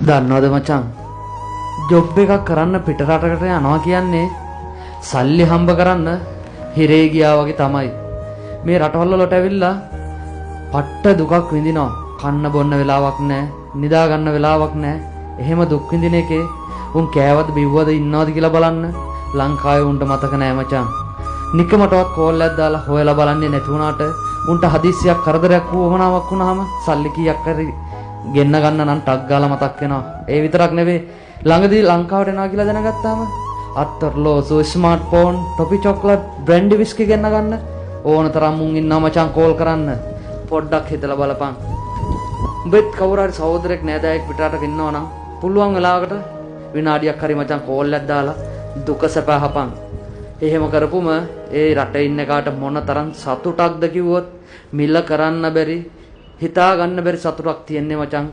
දන්නවද මචං, ජොබ් එකක් කරන්න පිට රටකට යනවා කියන්නේ සල්ලි හම්බ කරන්න හිරේ ගියා වගේ තමයි. මේ රටවල් වලට ඇවිල්ලා පට්ට දුකක් විඳිනවා. කන්න බොන්න වෙලාවක් නැහැ, නිදා ගන්න වෙලාවක් නැහැ. එහෙම දුක් විඳින එකේ උන් කෑවද බිව්වද ඉන්නවද කියලා බලන්න ලංකාවේ උන්ට මතක නෑ මචං. නිකමටවත් කෝල් එකක් දාලා හොයලා බලන්නේ නැති වුණාට උන්ට හදිස්සියක් කරදරයක් වුවමනාවක් වුණාම සල්ලි කීයක් හරි ගෙන්න ගන්න නම් ටක් ගාලා මතක් වෙනවා. ඒ විතරක් නෙවෙයි, ළඟදී ලංකාවට එනවා කියලා දැනගත්තාම අත්තරලෝසු, ස්මාර්ට්ෆෝන්, ටොපි චොක්ලට්, බ්‍රැන්ඩි විස්කි ගෙන්න ගන්න ඕන තරම් මුන් ඉන්නවා මචං කෝල් කරන්න. පොඩ්ඩක් හිතලා බලපන්. උඹෙත් කවුරු හරි සහෝදරෙක් නෑදෑයෙක් පිටරටක ඉන්නවා නම් පුළුවන් වෙලාවකට විනාඩියක් හරි මචං කෝල් එකක් දාලා දුක සැප අහපන්. එහෙම කරපුම ඒ රටේ ඉන්න කාට මොන තරම් සතුටක්ද කිව්වොත් මිල කරන්න බැරි, හිතා ගන්න බැරි සතුටක් තියෙන්නේ මචං.